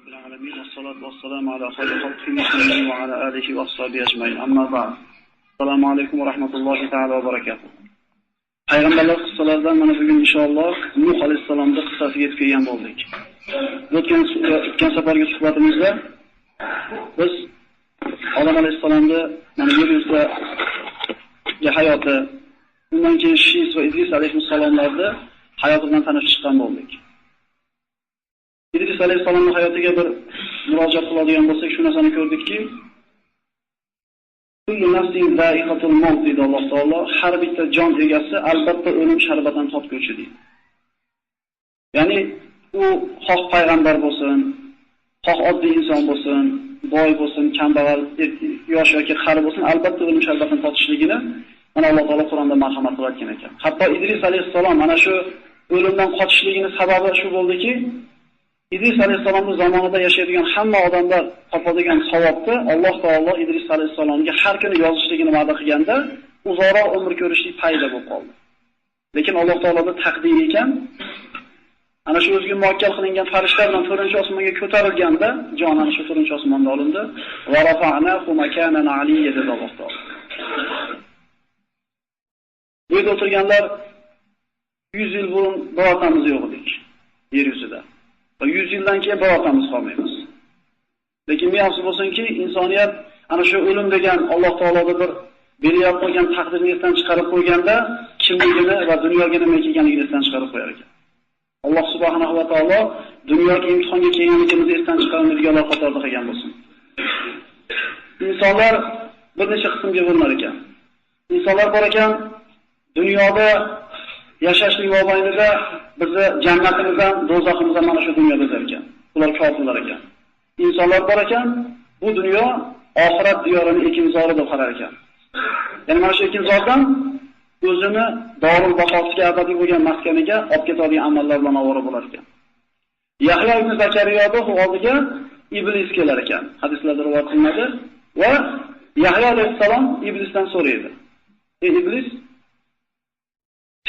Rabbil alamin vassalatu vassalamu ala xayri xalqihi Muhammadin va ala alihi va ashabihi ajmain. Amma ba'd. Assalomu alaykum va rahmatullohi ta'ala va barakatuh. Payg'ambarlar qissalaridan mana bugun inshaalloh Nuh alayhissalomning qissasiga yetib kelgan bo'ldik. O'tgan safargi suhbatimizda biz Odam alayhissalomni mana yer yuzidagi hayoti, undan keyin Shis va Idris alayhissalomlarni hayoti bilan tanishib chiqqan bo'ldik. Idris alayhissalomning hayotiga bir murojaat qiladigan bo'lsak, shu narsani ko'rdikki, kullu nafsin za'iqatul maut dedi Alloh taolo, har bitta jon egasi albatta o'lim sharbatidan totguvchi deydi. Ya'ni u xoh payg'ambar bo'lsin, xoh oddiy inson bo'lsin, boy bo'lsin, kambag'al, yosh yoki qari bo'lsin, albatta o'lim sharbatidan totishligini mana Alloh taolo Qur'onda marhamat qilayotgan ekan. Hatto Idris alayhissalom mana shu o'limdan qochishligining sababi shu bo'ldiki, Idris alayhissalomning zamonida yashaydigan hamma odamlar topadigan savobni Alloh taolo Idris alayhissalomga har kuni yozishligini va'da qilganda uzoqroq umr ko'rishlik payda bo'lib qoldi. Lekin Alloh taoloning taqdiri ekan, ana shu o'ziga muvakkal qilingan farishta bilan 4-osmonga ko'tarilganda jon ana shu 4-osmonda olindi. Va rafa'nahu makanan aliyya dedi Alloh taolo. Bu yerda o'tirganlar 100 yil burun birortamiz yo'q edik yer yuzida. Va 100 yildan keyin birortamiz qolmaymiz. Lekin men afsus bo'lsinki, insoniyat ana shu o'lim degan Alloh taoloda bir belgilab qo'ygan taqdirni esdan chiqarib qo'yganda kimligini va dunyoga nima kelganligini esdan chiqarib qo'yar ekan. Alloh subhanahu va taolo dunyoga imtihonga kelganligimizni esdan chiqarmaydiganlar qatorida qilgan bo'lsin. Insonlar bir necha qismga bo'linar ekan. Insonlar bor ekan, dunyoda yashashlik mobaynida bizni jannatimiz ham, do'zaximiz ham mana shu dunyoda ekan. Ular kofirlar ekan. Insonlar bor ekan, bu dunyo oxirat diyorini ekinzori deb qarar ekan. Ya'ni mana shu ekinzordan o'zini dorul baqosiga abadiy bo'lgan maskaniga olib ketadigan amallar bilan ovora bo'lar ekan. Yahyo ibn Zakariyoning oldiga Iblis kelar ekan. Hadislarda rivoyat qilinadi va Yahyo alayhissalom Iblisdan so'raydi. Ey Iblis,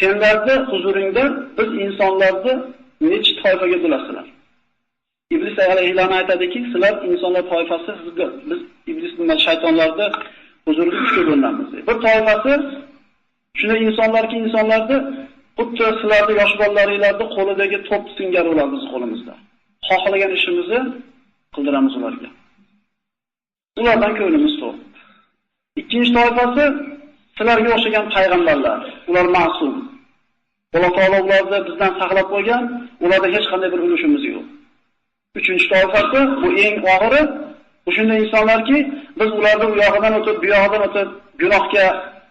senlarni huzuringda biz insonlarni necha toifaga bo'lasizlar? Iblis alayhissalom aytadiki, sizlar insonlar toifasi, biz iblis bilan shaytonlarni huzurida uchga bo'linamiz. Bir toifasi shunday insonlarki, insonlarni xuddi sizlarni yosh bolalaringlarni qo'lidagi to'p singari ular bizning qo'limizda. Xohlagan ishimizni qildiramiz ularga. Ulardan ko'nglimiz to'q. Ikkinchi toifasi sizlarga o'xshagan payg'ambarlar, ular ma'sum. Alloh taolo ularni bizdan saqlab qo'ygan, ularda hech qanday bir ulushimiz yo'q. Uchinchi toifasi, bu eng og'iri, bu shunday insonlarki, biz ularni u yog'idan o'tib, bu yog'idan o'tib gunohga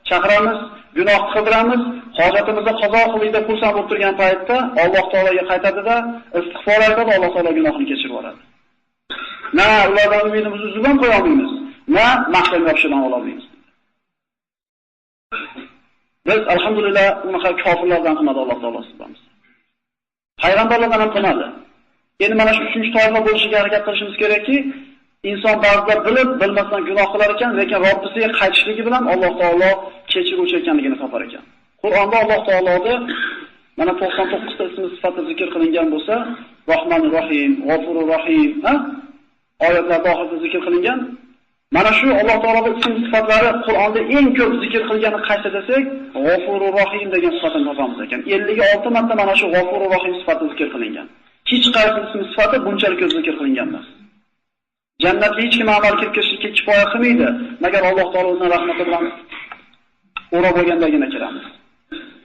chaqiramiz, gunoh qildiramiz, hojatimizni qazo qildik deb xursand bo'lib turgan paytda Alloh taologa qaytadida, istig'for aytadi, Alloh taolo gunohini kechirib yuboradi. Na ulardan umidimizni uzib ham qo'ya olmaymiz, na mahkam yopishdan ola olmaymiz. Biz alhamdulillah unaqa kofirlardan qilmadi Alloh taolo sizlarimiz. Payg'ambarlardan ham qilmadi. Endi mana shu 3-toifa bo'lishiga harakat qilishimiz kerakki, inson ba'zida bilib, bilmasdan gunoh qilar ekan, lekin Robbisiga qaytishligi bilan Alloh taolo kechiruvchi ekanligini topar ekan. Qur'onda Alloh taoloni mana 99 ta ismi sifati zikr qilingan bo'lsa, Rahmanur Rahim, G'ofurur Rahim, ha? Oyatlarda oxirida zikr qilingan. Mana shu Alloh taoloning ism sifatlari Qur'onda eng ko'p zikr qilgani qaysi desak, G'ofurur Rahim degan sifatini topamiz ekan. 56 marta mana shu G'ofurur Rahim sifati zikr qilingan. Hech qaysi ism sifati bunchalik ko'p zikr qilingan emas. Jannatga hech kim amal qilib kirishlikka kifoya qilmaydi, magar Alloh taolo o'zining rahmati bilan o'rab olgandagina kiramiz.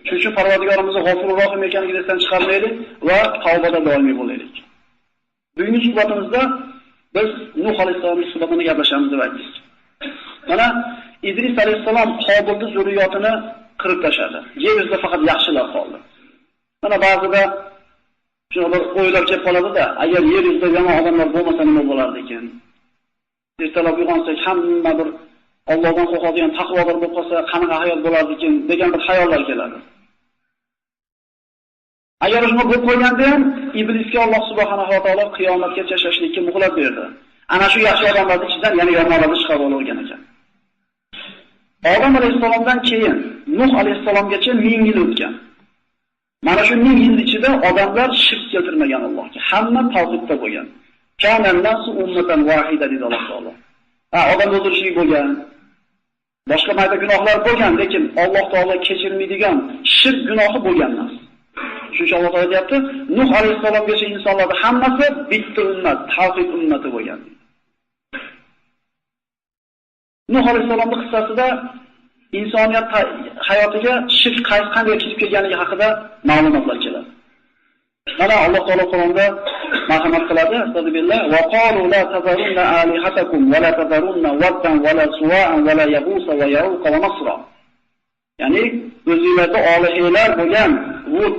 Shuning uchun Parvardigorimizni G'ofurur Rahim ekanligini esdan chiqarmaylik va tavbada doimiy bo'laylik. Bugungi suhbatimizda biz Nuh alayhissalomning suhbatini gaplashamiz deb aytdik. Mana Idris alayhissalom Qobilning zurriyotini qirib tashladi. Yer yuzida faqat yaxshilar qoldi. Mana ba'zida shunday bir o'ylar kelib qoladida, agar yer yuzida yomon odamlar bo'lmasa nima bo'lardi ekan? Ertalab uyg'onsak hamma bir Allohdan qo'rqadigan taqvodor bo'lib qolsa qanaqa hayot bo'lardi ekan degan bir xayollar keladi. Agar shuni bo'lib qo'yganda ham iblisga Alloh subhanahu va taolo qiyomatgacha yashashlikka muhlat berdi. Ana shu yaxshi odamlarning ichidan yana yomonlarni chiqarib olgan ekan. Odam alayhissalomdan keyin Nuh alayhissalomgacha 1000 yil o'tgan. Mana shu 1000 yil ichida odamlar shirk keltirmagan Allohga. Hamma tavhidda bo'lgan. Kana an-nasu ummatan wahida dedi Alloh taolo. Ha, odam o'ldirishlik bo'lgan, boshqa mayda gunohlar bo'lgan, lekin Alloh taolo kechirmaydigan shirk gunohi bo'lgan emas. Shuning uchun Alloh taolo deyapti, Nuh alayhissalomgacha insonlarning hammasi bitta ummat, tavhid ummati bo'lgan. Nuh alayhissalomning qissasida insoniyat hayotiga shirk qanday kirib kelganligi haqida ma'lumotlar keladi. Mana Alloh taolo Qur'onda marhamat qiladi, astagfirullah, va qalu la tazarunna alihatakum va la tazarunna waddan va la suwa'an va la yaghus va ya'uq va nasra. Ya'ni o'zingizlarda olihlar bo'lgan Vud,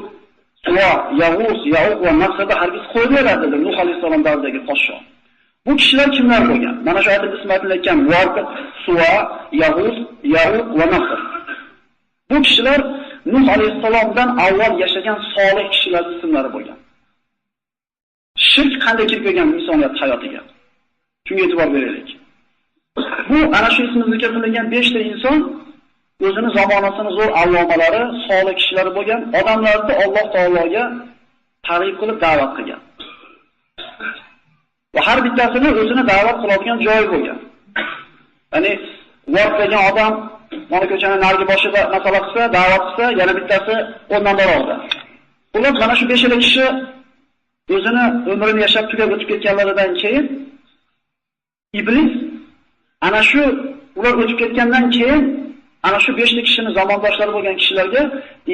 Suva, Yag'us, Ya'uq va Nasrda hargiz qo'ydilar dedi Nuh alayhissalom davridagi podsho. Bu kishilar kimlar bo'lgan? Mana shu oyatda ismi aytilayotgan Vad, Suva, Yag'us, Ya'uq va Nasr. Bu kishilar Nuh alayhissalomdan avval yashagan solih kishilar ismlari bo'lgan. Shirk qanday kirib kelgan insoniyat hayotiga? Shunga e'tibor beraylik. Bu ana shu ismi zikr qilingan 5 ta inson o'zini zamonasini zo'r allomalari, solih kishilari bo'lgan odamlarni Alloh taologa targ'ib qilib da'vat qilgan. Va har bittasini o'zini da'vat qiladigan joyi bo'lgan. Ya'ni Vad degan odam mana ko'chaning narigi boshida masala qilsa, da'vat qilsa, yana bittasi o'ndan boradi. Ular mana shu 5 kishi o'zini umrini yashab tugab o'tib ketganlaridan keyin iblis ana shu ular o'tib ketgandan keyin ana shu 5 kishini zamondoshlari bo'lgan kishilarga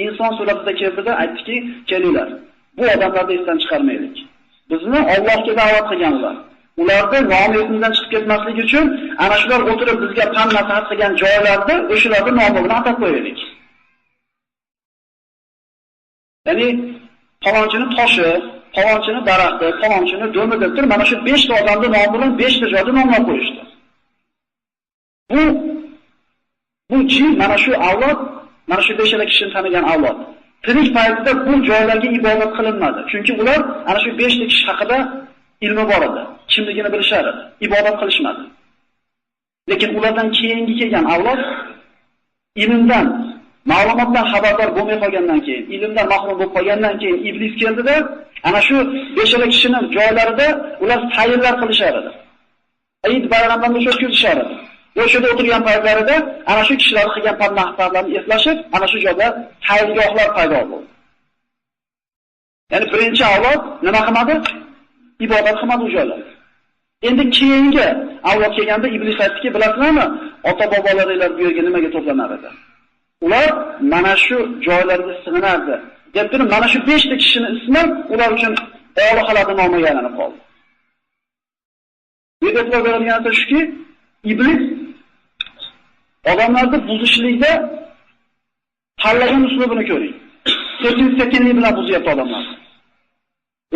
inson suratida keldida aytdiki, kelinglar. Bu odamlarni esdan chiqarmaylik. Bizni Allohga da'vat qilganlar. Ularni nomi esimizdan chiqib ketmasligi uchun ana shular o'tirib bizga pand nasihat qilgan joylarda o'shalarning nomi bilan atab qo'yaylik. Ya'ni palonchini toshi, palonchini daraxti, palonchini do'mi deb turib mana shu 5 ta odamni nomi bilan 5 ta joyda nomlab qo'yishdi. Bu jin mana shu avlod, mana shu 5 ta kishini tanigan avlod. Tirik paytida bu joylarga ibodat qilinmadi. Chunki ular ana shu 5 ta kishi haqida ilmi bor edi, kimligini bilishar edi, ibodat qilishmadi. Lekin ulardan keyingi kelgan avlod ilmdan, ma'lumotdan xabardor bo'lmay qolgandan keyin, ilmdan mahrum bo'lib qolgandan keyin iblis keldida, ana shu 5 ta kishining joylarida ular sayillar qilishar edi. Eid bayramlarini o'tkazishar edi. O'sha yerda o'tirgan paytlarida ana shu kishilar qilgan pand-nasihatlarni eslashib, ana shu joyda sayilgohlar paydo bo'ldi. Ya'ni birinchi avlod nima qilmadi? Ibodat qilmadi u joylarda. Endi keyingi avlod kelganda iblis aytdiki, bilasizlarmi, ota-bobolaringlar bu yerga nimaga to'planar edi? Ular mana shu joylarga sig'inardi. Deb turib, mana shu 5 ta kishining ismi ular uchun olihalarning nomiga aylanib qoldi. Bu yerda e'tibor beradigan narsa shuki, iblis odamlarni buzishlikda tanlagan uslubini ko'ring. Sekin-sekinlik bilan buzyapti odamlarni.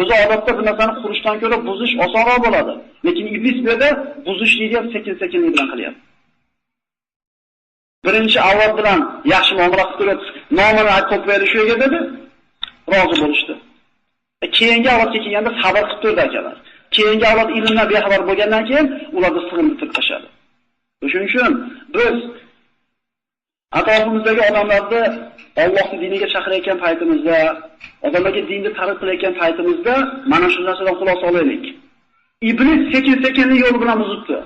O'zi odatda bir narsani qurishdan ko'ra buzish osonroq bo'ladi. Lekin iblis bu yerda buzishlikni ham sekin-sekinlik bilan qilyapti. Birinchi avlod bilan yaxshi muomala qilib turib, nomini aytib qo'yib shu yerga dedi, rozi bo'lishdi. Keyingi avlodga kelganda sabr qilib turdi akalar. Keyingi avlod ilmdan bexabar bo'lgandan keyin ularni sig'intirib tashladi. Shuning uchun biz atrofimizdagi odamlarni Allohning diniga chaqirayotgan paytimizda, odamlarga dinni targ'ib qilayotgan paytimizda mana shu narsadan xulosa olaylik. Iblis sekin-sekinlik yo'li bilan buzibdi.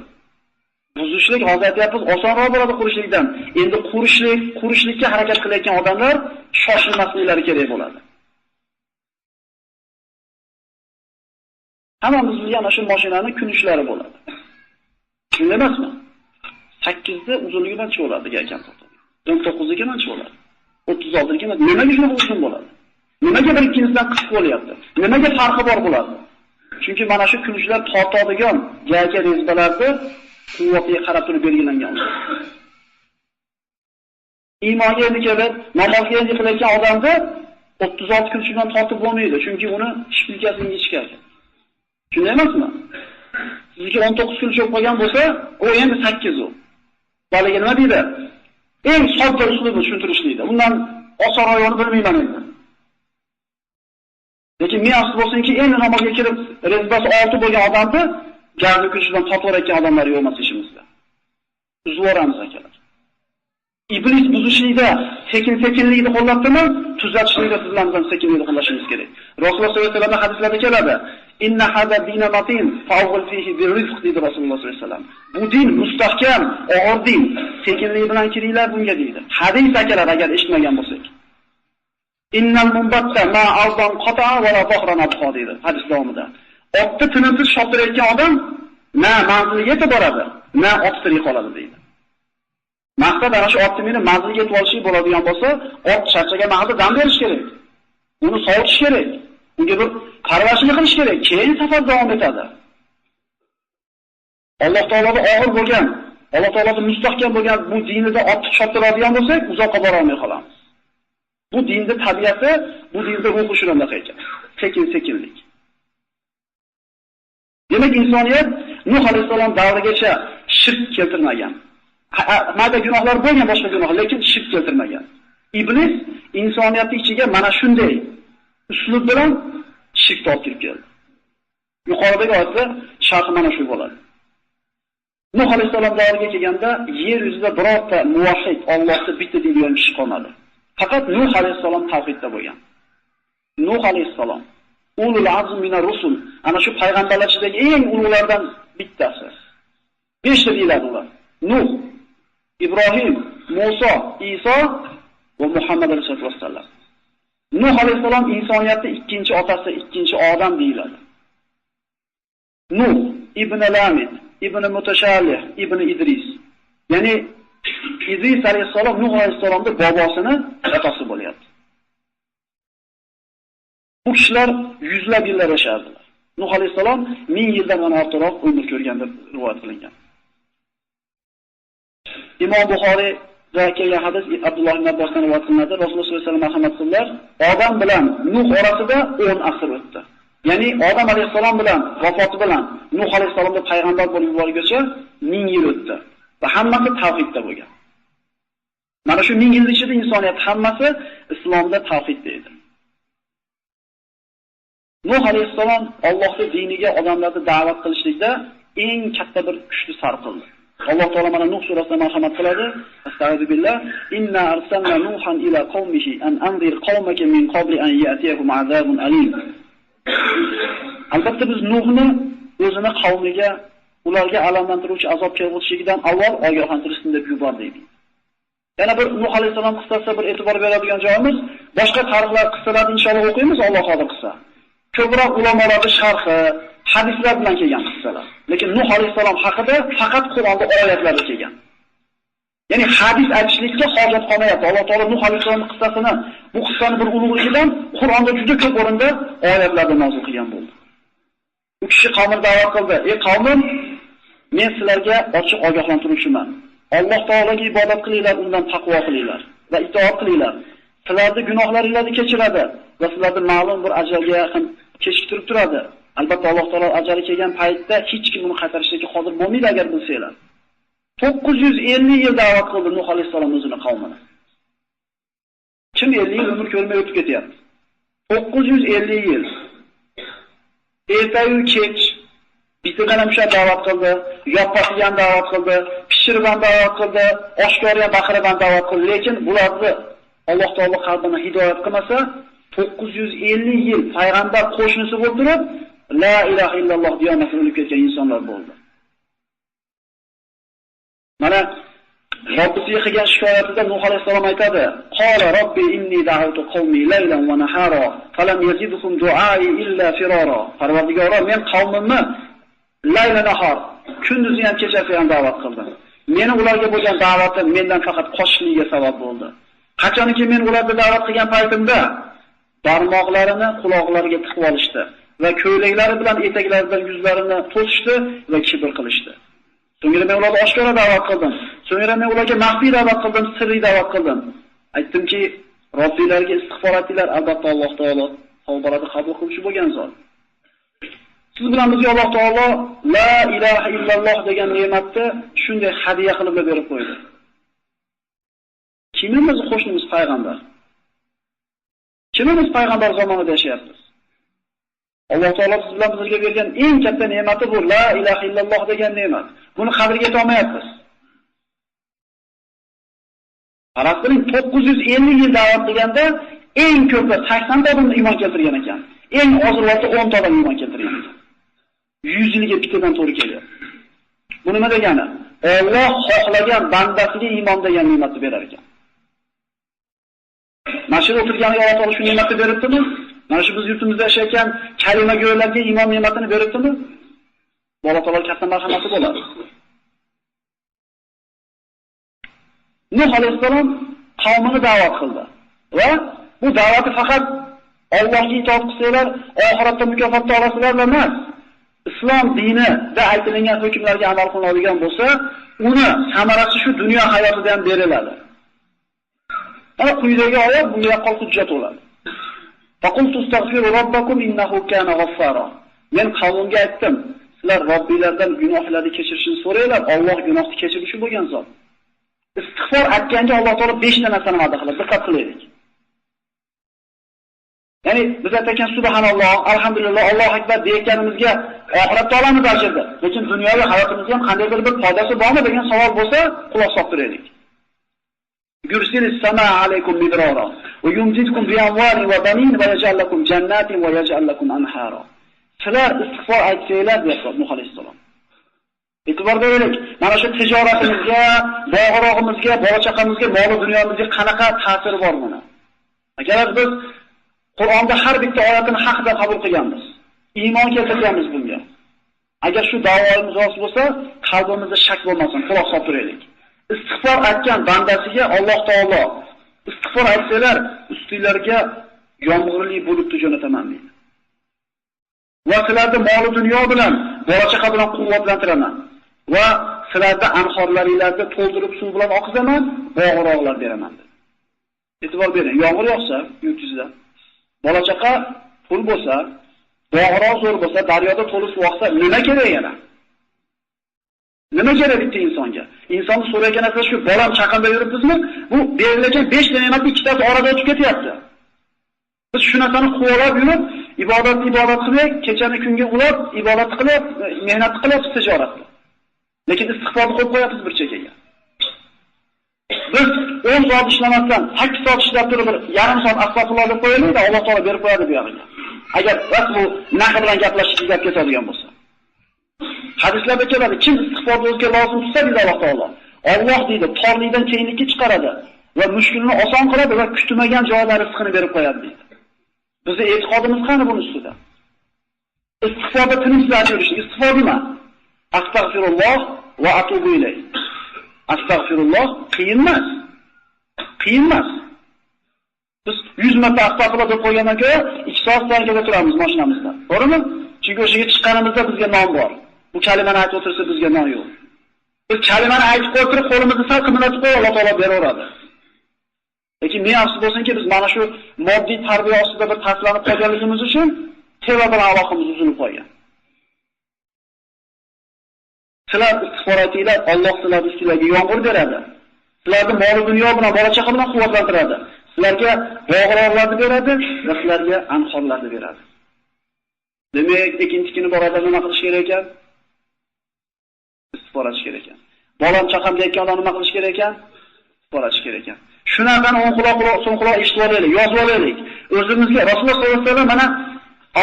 Buzishlik hozir aytyapmiz, osonroq bo'ladi qurishlikdan. Endi qurishlikka harakat qilayotgan odamlar shoshilmasliklari kerak bo'ladi. Hammamiz bilgan ana shu mashinaning kunishlari bo'ladi. Shunday emasmi? 8 da uzunligi qancha bo'ladi ekan? 19 qancha bo'ladi? 36 qancha? Nimaga shunaqa uzun bo'ladi? Nimaga bir ikkinchisidan qisqa bo'lyapti? Nimaga farqi bor bo'ladi? Chunki mana shu kunishlar tortadigan gayka rezbalarni quvvatiga qarab turib belgilangan. Iymonga endi kelib, namozga endi qilayotgan odamni 36 kunishdan tortib bo'lmaydi, chunki uni shpilkasi ingichka. Shunday emasmi? Sizniki 19 kun cho'p qolgan bo'lsa, u endi 8 u. Bolaga nima deydi? Eng sodda uslubni tushuntirishlikda. Undan osonroq yo'lni bilmayman endi. Lekin men afsus bo'lsinki, endi namozga kirib rezbasi 6 bo'lgan odamni gardi kuchidan tortib odamlar yo'q emas ishimizda. Uzib yuboramiz akalar. Iblis buzishlikda sekin-sekinlikni qo'llabdimi? Tuzatishlikda sizlardan sekinlikni qo'llashimiz kerak. Rasululloh sollallohu alayhi vasallam hadislarda keladi. Inna hada dina matin fa'ul fihi birrizq dedi Rasululloh sollallohu alayhi vasallam. Bu din mustahkam, og'ir din. Sekinlik bilan kiringlar bunga deydi. Hadis akalar agar eshitmagan bo'lsak. Innal munbatta ma ardan qata'a va la dhahran abqa deydi hadis davomida. Otni tinimsiz choptirayotgan odam na manziliga yetib boradi, na ot tirik qoladi deydi. Maqsad ana shu otni meni manzilga yetib olishi bo'ladigan bo'lsa, ot charchagan mahalda dam berish kerak. Uni sovutish kerak. Unga bir parvarishini qilish kerak. Keyin safar davom etadi. Alloh taologa og'ir bo'lgan, Alloh taologa mustahkam bo'lgan bu dinida otni choptiradigan bo'lsak, uzoqqa bora olmay qolamiz. Bu dinda tabiati, bu dinda ruhi shunday ekan. Sekin-sekinlik. Demak, insoniyat Nuh alayhisalom davrigacha shirk keltirmagan. Mayda gunohlar bo'lgan, boshqa gunohlar, lekin shirk keltirmagan. Iblis insoniyatning ichiga mana shunday uslub bilan shirk olib kirib keldi. Yuqoridagi oyatda sharhi mana shu bo'ladi. Nuh alayhisalom davriga kelganda yer yuzida birorta muvahhid, Allohni bitta deydigan kishi qolmadi. Faqat Nuh alayhisalom tavhidda bo'lgan. Nuh alayhisalom ulul azm minar rusul, ana shu payg'ambarlar ichidagi eng ulug'lardan bittasi. 5 ta deyiladi ular. Nuh, Ibrohim, Musa, Iso va Muhammad alayhissalom. Nuh alayhissalom insoniyatning ikkinchi otasi, ikkinchi odam deyiladi. Nuh ibn Lamid, ibn Mutashalih, ibn Idris. Ya'ni Idris alayhissalom Nuh alayhissalomning bobosini otasi bo'lyapti. Bu kishilar yuzlab yillar yashardilar. Nuh alayhissalom 1000 yildan ortiqroq umr ko'rgan deb rivoyat qilingan. Imom Buxoriyda kelgan hadis Abdulloh ibn Abbosdan rivoyat qilinadi. Rasululloh sollallohu alayhi vasallam marhamat qildilar. Odam bilan Nuh orasida 10 asr o'tdi. Ya'ni Odam alayhissalom bilan vafoti bilan Nuh alayhissalomni payg'ambar bo'lib yuborguncha 1000 yil o'tdi va hammasi tavhidda bo'lgan. Mana shu 1000 yil ichida insoniyat hammasi islomda tavhidda edi. Nuh alayhissalom Allohning diniga odamlarni da'vat qilishlikda eng katta bir kuchni sarf qildi. Alloh taolo mana Nuh surasida marhamat qiladi. Astagfiru billah. Inna arsalna Nuhan ila qaumihi an anzir qaumaka min qabli an ya'tiyahum azabun alim. Albatta biz Nuhni o'zini qavmiga, ularga alamlantiruvchi azob kelib o'tishidan avval ogohlantirsin deb yubordik. Yana bir Nuh alayhissalom qissasida bir e'tibor beradigan joyimiz, boshqa tarixlar, qissalarni inshaalloh o'qiymiz, Alloh qodir qilsa. Ko'proq ulamolarning sharhi, hadislar bilan kelgan qissalar. Lekin Nuh alayhissalom haqida faqat Qur'onda oyatlarda kelgan. Ya'ni hadis aytishlikka hojat qolmayapti. Alloh taolo Nuh alayhissalomning qissasini, bu qissani bir ulug'ligidan Qur'onda juda ko'p o'rinda oyatlarda nozil qilgan bo'ldi. U kishi qavmini da'vat qildi. Ey qavmim, men sizlarga ochiq ogohlantiruvchiman. Alloh taologa ibodat qilinglar, undan taqvo qilinglar va itoat qilinglar. Sizlarning gunohlaringizni kechiradi va sizlarni ma'lum bir ajalga yaqin kechiktirib turadi. Albatta Alloh taolo ajali kelgan paytda hech kim uni qaytarishga qodir bo'lmaydi agar bilsanglar. 950 yil da'vat qildi Nuh alayhissalom o'zini qavmini. Kim 50 yil umr ko'rmay o'tib ketyapti? 950 yil. Ertayu kech bitidan ham o'sha da'vat qildi, yoppasiga ham da'vat qildi, pishirib ham da'vat qildi, oshkora ham baqirib ham da'vat qildi, lekin bularni Alloh taolo qalbini hidoyat qilmasa, 950 yil payg'ambar qo'shnisi bo'lib turib, la ilaha illalloh deyamasdan o'lib ketgan insonlar bo'ldi. Mana Robbisiga qilgan shikoyatida Nuh alayhissalom aytadi: "Qala robbi inni da'awtu qawmi laylan va nahara falam yazidhum du'ai illa firara." Parvardigoro, men qavmimni layla nahar, kunduzi ham kechasi ham da'vat qildim. Meni ularga bo'lgan da'vatim mendan faqat qochishligiga sabab bo'ldi. Qachonki men ularni da'vat qilgan paytimda barmoqlarini quloqlariga tiqib olishdi va ko'ylaklari bilan etaklaridan yuzlarini to'sishdi va kibr qilishdi. So'ngra men ularga oshkora da'vat qildim. So'ngra men ularga maxfiy da'vat qildim, sirli da'vat qildim. Aytdimki, Robbinglarga istig'for etinglar, albatta Alloh taolo tavbalarni qabul qiluvchi bo'lgan zot. Siz bilan bizga Alloh taolo la ilaha illalloh degan ne'matni shunday hadiya qilib berib qo'ydi. Kimimiz qo'shnimiz payg'ambar? Kimimiz payg'ambar zamonida yashayapmiz? Alloh taolo biz bilan bizga bergan eng katta ne'mati bu la ilaha illalloh degan ne'mat. Buni qadriga yeta olmayapmiz. Faraz qiling, 950 yil da'vat qilganda eng ko'pi 80 ta odam iymon keltirgan ekan. Eng ozroqi 10 ta odam iymon keltirgan ekan. 100 yilga bittadan to'g'ri kelyapti. Bu nima degani? Alloh xohlagan bandasiga iymon degan ne'matni berar ekan. Mana shu o'tirganiga Alloh taolo shu ne'matni beribdimi? Mana shu biz yurtimizda yashayotgan kalima go'ylarga iymon ne'matini beribdimi? Alloh taolo katta marhamati bo'ladi. Nuh alayhissalom qavmini da'vat qildi va bu da'vati faqat Allohga itoat qilsanglar, oxiratda mukofotni olasizlar emas. Islom dinida aytilgan hukmlarga amal qilinadigan bo'lsa, uni samarasi shu dunyo hayotida ham beriladi. Mana quyidagi oyat bunga yaqqol hujjat bo'ladi. Faqultu astaghfiru robbakum innahu kana g'affara. Men qavmimga aytdim, sizlar Robbinglardan gunohlarni kechirishini so'ranglar, Alloh gunohni kechiruvchi bo'lgan zot. Istig'for aytganda Alloh taolo 5 ta narsani va'da qiladi. Diqqat qilaylik. Ya'ni biz aytgan subhanalloh, alhamdulillah, Allohu akbar deyotganimizga oxiratda olamiz ajrni. Lekin dunyoviy hayotimizga ham qandaydir bir foydasi bormi degan savol bo'lsa, quloq solib turaylik. Yursilis samaa alaykum midrara va yumdidkum bi amwalin va banin va yaj'al lakum jannatin va yaj'al lakum anhara. Sizlar istig'for aytsanglar, deyapti Nuh alayhissalom. E'tibor beraylik. Mana shu tijoratimizga, bog'rog'imizga, bola-chaqamizga, mol dunyomizga qanaqa ta'siri bor buni? Agar biz Qur'onda har bitta oyatini haqda qabul qilganmiz, iymon keltirganmiz bunga. Agar shu da'voimiz rost bo'lsa, qalbimizda shak bo'lmasin, quloq solib turaylik. Istig'for aytgan bandasiga Alloh taolo istig'for aytsalar, ustinglarga yomg'irli bulutni jo'nataman deydi. Va sizlarni mol dunyo bilan, bola-chaqa bilan quvvatlantiraman. Va sizlarni anhorlaringlarni to'ldirib suv bilan oqizaman, bog'roqlar beraman dedi. E'tibor bering, yomg'ir yog'sa yurtingizda, bola-chaqa pul bo'lsa, bog'roq zo'r bo'lsa, daryoda to'lib suv oqsa, nima kerak yana? Nima kerak bitta insonga? Insonni so'rayotgan narsa shu, bolam chaqamda yuribmizmi? Bu berilgan 5 ta ne'matning ikkitasi orada o'tib ketyapti. Biz shu narsani quvalab yurib, ibodatni ibodat qilib, kechani kunga ulab, ibodat qilib, mehnat qilib, tijoratni. Lekin istig'forni qo'yib qo'yapmiz bir chekkaga. Biz 10 soat ishlamasdan 8 soat ishlab turib bir yarim soat astag'firulloh deb qo'yaylik-da, Alloh taolo berib qo'yadi bu yog'iga. Agar rost bu naql bilan gaplashib gap ketadigan bo'lsa. Hadislarda keladi, kim istig'forni o'ziga lozim tutsa deydi Alloh taolo. Alloh deydi, torlikdan keyinlikka chiqaradi va mushkulni oson qiladi va kutmagan joyda rizqini berib qo'yadi deydi. Bizning e'tiqodimiz qani buning ustida? Istig'forda tinimsiz yurish, istig'for nima? Astag'firulloh va atubu ilayh. Astag'firulloh qiyin emas. Qiyin emas. Biz 100 marta astag'firulloh deb qo'ygandan keyin 2 soat stansiyada turamiz mashinamizda. To'g'rimi? Chunki o'shaga chiqqanimizda bizga non bor. Bu kalimani aytib o'tirsa bizga non yo'q. Biz kalimani aytib qo'yib turib qo'limizni sal qimirlatib qo'yib Alloh taolo beraveradi. Lekin men afsus bo'lsinki, biz mana shu moddiy tarbiya ostida bir taslanib qolganligimiz uchun teva bilan aloqamiz uzilib qolgan. Sizlar istig'for aytinglar, Alloh sizlarning ustingizga yomg'ir beradi. Sizlarni mol dunyo bilan, bola-chaqa bilan quvvatlantiradi. Sizlarga bog'roqlarni beradi va sizlarga anhorlarni beradi. Demak, ikkinchi kuni borada nima qilish kerak ekan? Istig'for aytish kerak ekan. Bolam chaqam deyotgan odam nima qilish kerak ekan? Istig'for aytish kerak ekan. Shu narsani o'ng quloq, so'ng quloq eshitib olaylik, yozib olaylik. O'zimizga Rasululloh sollallohu alayhi vasallam mana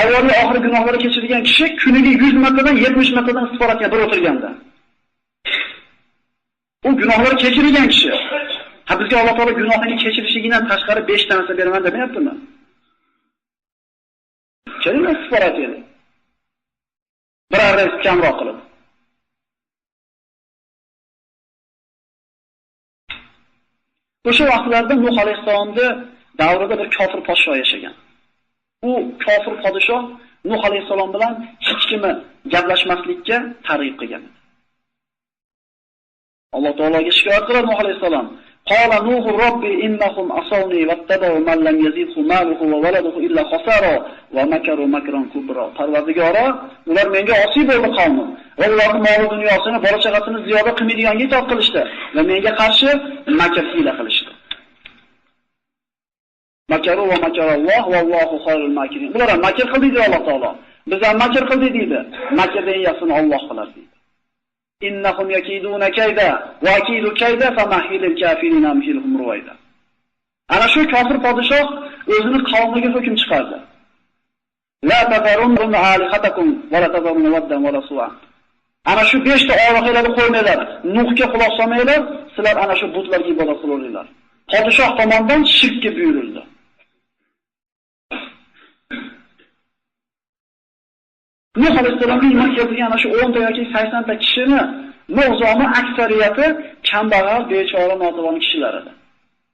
avvalgi oxir gunohlarni kechirgan kishi kuniga 100 martadan 70 martadan istig'for aytgan bir o'tirganda. U gunohlar kechirilgan kishi. Ha, bizga Alloh taolo gunohini kechirishligidan tashqari 5 ta narsa beraman demayaptimi? Keling istig'for aytaylik. Bir arra kamroq qilib. O'sha vaqtlarda Nuh alayhissalomning davrida bir kofir podshoh yashagan. U kofir podshoh Nuh alayhissalom bilan hech kimni gaplashmaslikka targ'ib qilgan. Alloh taologa shikoyat qiladi Nuh alayhissalom. Qala Nuhu robbi innahum asawni wattaba'u man lam yazidhu maluhu va waladuhu illa khasara va makaru makran kubra. Parvardigoro, ular menga osiy bo'ldi qavmim va ularning mol dunyosini, bola chaqasini ziyoda qilmaydiganga itoat qilishdi va menga qarshi makr hiyla qilishdi. Makaru va makaralloh vallohu xoyrul makirin. Ular ham makr qildi deydi Alloh taolo. Biz ham makr qildik deydi. Makrdan yaxshisini Alloh qiladi deydi. Innahum yakiduna kayda va akidu kayda famahilil kafirina amhilhum ruwayda. Ana shu kofir podshoh o'zini qavmiga hukm chiqardi. La tazarunna alihatakum va la tazarunna waddan va la su'a. Ana shu 5 ta olihlarni qo'ymanglar, Nuhga quloq solmanglar, sizlar ana shu butlarga ibodat qilaveringlar. Podshoh tomonidan shirkka buyurildi. Nuh alayhissalomga iymon keltirgan ana shu 10 ta yoki 80 ta kishini mu'zomi aksariyati kambag'al, bechora, notavon kishilar edi.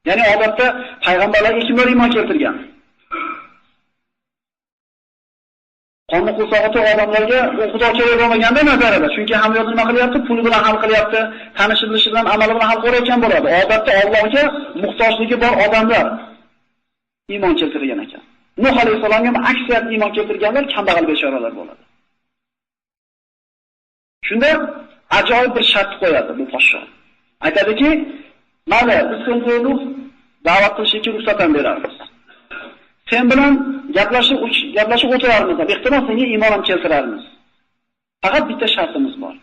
Ya'ni odatda payg'ambarlarga kimlar iymon keltirgan? Qonni qursog'i to'q odamlarga u xudo kerak bo'lmaganda nazarida, chunki hamma yo'lni nima qilyapti? Puli bilan hal qilyapti, tanishi bilishi bilan, amali bilan hal qilayotgan bo'ladi. Odatda Allohga muhtojligi bor odamlar iymon keltirgan ekan. Nuh alayhissalomga ham aksariyat iymon keltirganlar kambag'al bechoralar bo'ladi. Shunda ajoyib bir shart qo'yadi bu podsho. Aytadiki, "Mana biz senga Nuh da'vat qilishga ruxsat ham beramiz. Sen bilan gaplashib o'tirarmiz, ehtimol senga iymon ham keltirarmiz. Faqat bitta shartimiz bor.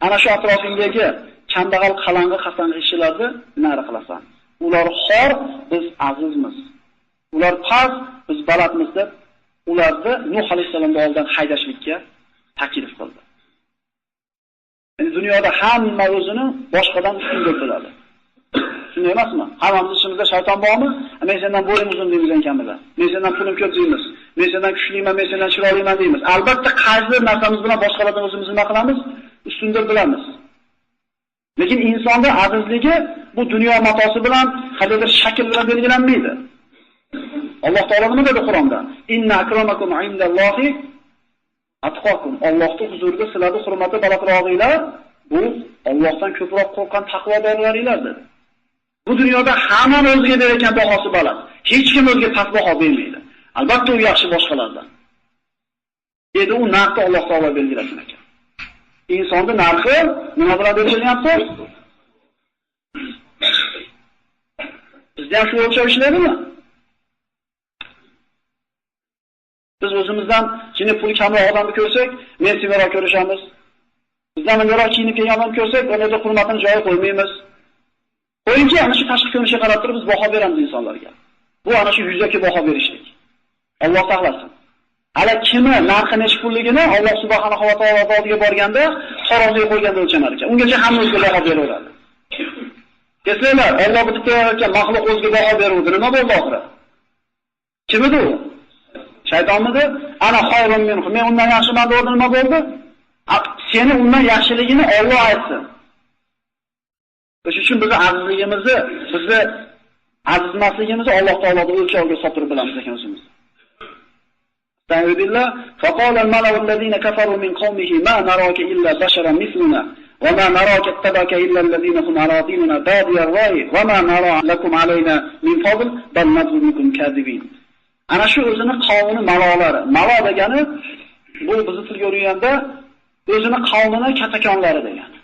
Ana shu atrofingdagi kambag'al, qalang'i, qasang'i kishilarni nari qilasan. Ular xor, biz azizmiz. Ular past, biz balandmiz" deb ularni Nuh alayhissalomning oldidan haydashlikka taklif qildi. Endi dunyoda hamma o'zini boshqadan ustun deb biladi. Shunday emasmi? Hammamiz ichimizda shayton bormi? Men sendan bo'yim uzun deymiz kamida. Men sendan pulim ko'p deymiz. Men sendan kuchliman, men sendan chiroyliman deymiz. Albatta qaysi narsamiz bilan boshqalardan o'zimizni nima qilamiz? Ustun deb bilamiz. Lekin insonning azizligi bu dunyo matosi bilan, qandaydir shakl bilan belgilanmaydi. Alloh taolo nima dedi Qur'onda? Inna akramakum indallohi atqokum. Allohning huzurida sizlarning hurmati balandrog'inglar bu Allohdan ko'proq qo'rqqan taqvodorlaringlar dedi. Bu dunyoda hammani o'ziga berayotgan bahosi baland. Hech kim o'ziga past baho bermaydi. Albatta u yaxshi boshqalardan. Endi u narxni Alloh taolo belgilasin ekan. Insonning narxi nima bilan belgilanyapti? Bizda ham shu o'lchov ishlaydimi? Biz o'zimizdan shuni pul kamroq odamni ko'rsak, men semirroq ko'rishamiz. Bizdan ungaroq kiyinib kelgan odamni ko'rsak, uni hurmatini joyiga qo'ymaymiz. Qo'yinki, ana shu tashqi ko'rinishga qarab turib biz baho beramiz insonlarga. Bu ana shu yuzaki baho berishlik. Alloh saqlasin. Hali kimi narxi necha pulligini Alloh subhanahu va taolo oldiga borganda taroziga qo'yganda o'lchanar ekan. Ungacha hamma o'ziga baho beraveradi. Eslanglar, Alloh bitta yaratgan maxluq o'ziga baho beruvdi. Nima bo'ldi oxiri? Kim edi u? Shaytonmidi? Ana xayrun minhu. Men undan yaxshiman deb nima bo'ldi? Seni undan yaxshiligini Alloh aytsin. O'sha uchun bizni azizligimizni, bizni azizmasligimizni Alloh taoloning o'lchoviga solib turib bilamiz ekan o'zimiz. Ta'udillah faqala al-mala'u allazina kafaru min qawmihi ma naraka illa basharan misluna wa ma naraka ittabaka illa allazina hum aradinuna badiya ar-ra'yi wa ma nara lakum alayna min fadl bal nadhunukum kadibin. Ana shu o'zini qavmini malolari. Malo degani bu bizni tilga o'rganda o'zini qavmini katakonlari degani.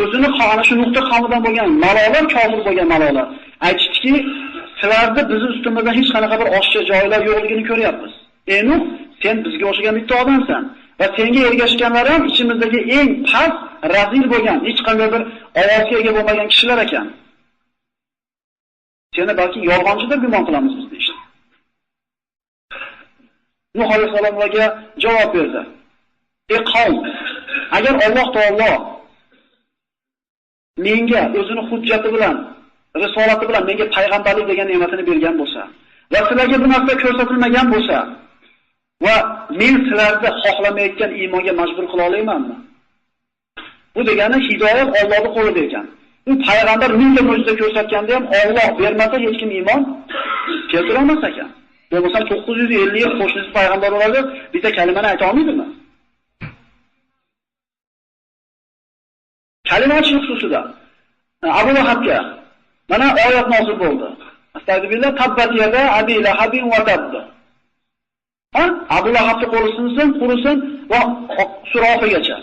O'zini ana shu nuqta qavmidan bo'lgan malolar, kofir bo'lgan malolar aytishdiki, sizlarda bizni ustimizda hech qanaqa bir oshcha joylar yo'qligini ko'ryapmiz. Ey Nuh, sen bizga o'xshagan bitta odamsan va senga ergashganlar ham ichimizdagi eng past, razil bo'lgan, hech qanday bir ovozga ega bo'lmagan kishilar ekan. Seni balki yolg'onchi deb gumon qilamiz biz deyishdi. Nuh alayhissalom ularga javob berdi. Ey qavm, agar Alloh taolo menga o'zini hujjati bilan, risolati bilan menga payg'ambarlik degan ne'matini bergan bo'lsa va sizlarga bu narsa ko'rsatilmagan bo'lsa va men sizlarni xohlamayotgan iymonga majbur qila olamanmi? Bu degani hidoyat Allohning qo'lida ekan. U payg'ambar mingta mo'jiza ko'rsatganda ham Alloh bermasa hech kim iymon keltira olmas ekan. Bo'lmasa 950 yil qo'shnisi payg'ambar bo'ladi, bitta kalimani ayta olmaydimi? Kalima aytish xususida Abu Lahabga mana oyat nozil bo'ldi. Astagfirullah, tabbat yada Abi Lahabin va tabb. Ha? Abu Lahabni qo'li sinsin, qurisin va sura oxirigacha.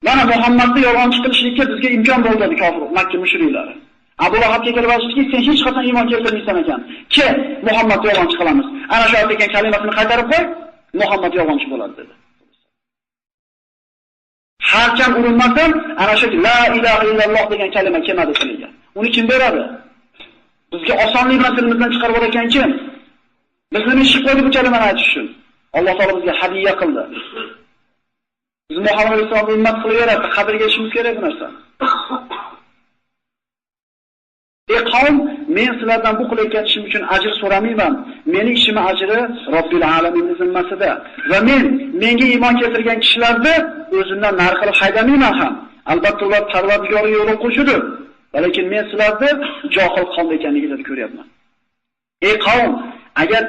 Mana Muhammadni yolg'onchi qilishlikka bizga imkon bo'ldi dedi kofir Makka mushriklari. Abu Lahabga kelib aytishdiki, sen hech qachon iymon keltirmaysan ekan. Ke, Muhammadni yolg'onchi qilamiz. Ana shu aytgan kalimasini qaytarib qo'y, Muhammad yolg'onchi bo'ladi dedi. Har kam urinmasdan ana shu la ilaha illalloh degan kalima kelmadi tiliga. Uni kim beradi? Bizga osonlik bilan tilimizdan chiqarib olayotgan kim? Biz nima ish qo'ydik bu kalimani aytish uchun? Alloh taolo bizga hadiya qildi. Biz Muhammad alayhissalomni ummat qilib yaratdi, qadrga yetishimiz kerak bu narsani. Ey qavm, men sizlardan bu qilayotgan ishim uchun ajr so'ramayman. Meni ishim ajri Robbil alamin zimmasida va men menga iymon keltirgan kishilarni o'zimdan nari qilib haydamayman ham. Albatta ular Parvardigoriga yo'l qo'shidir. Lekin men sizlarni johil qavm ekanligingizni ko'ryapman. Ey qavm, agar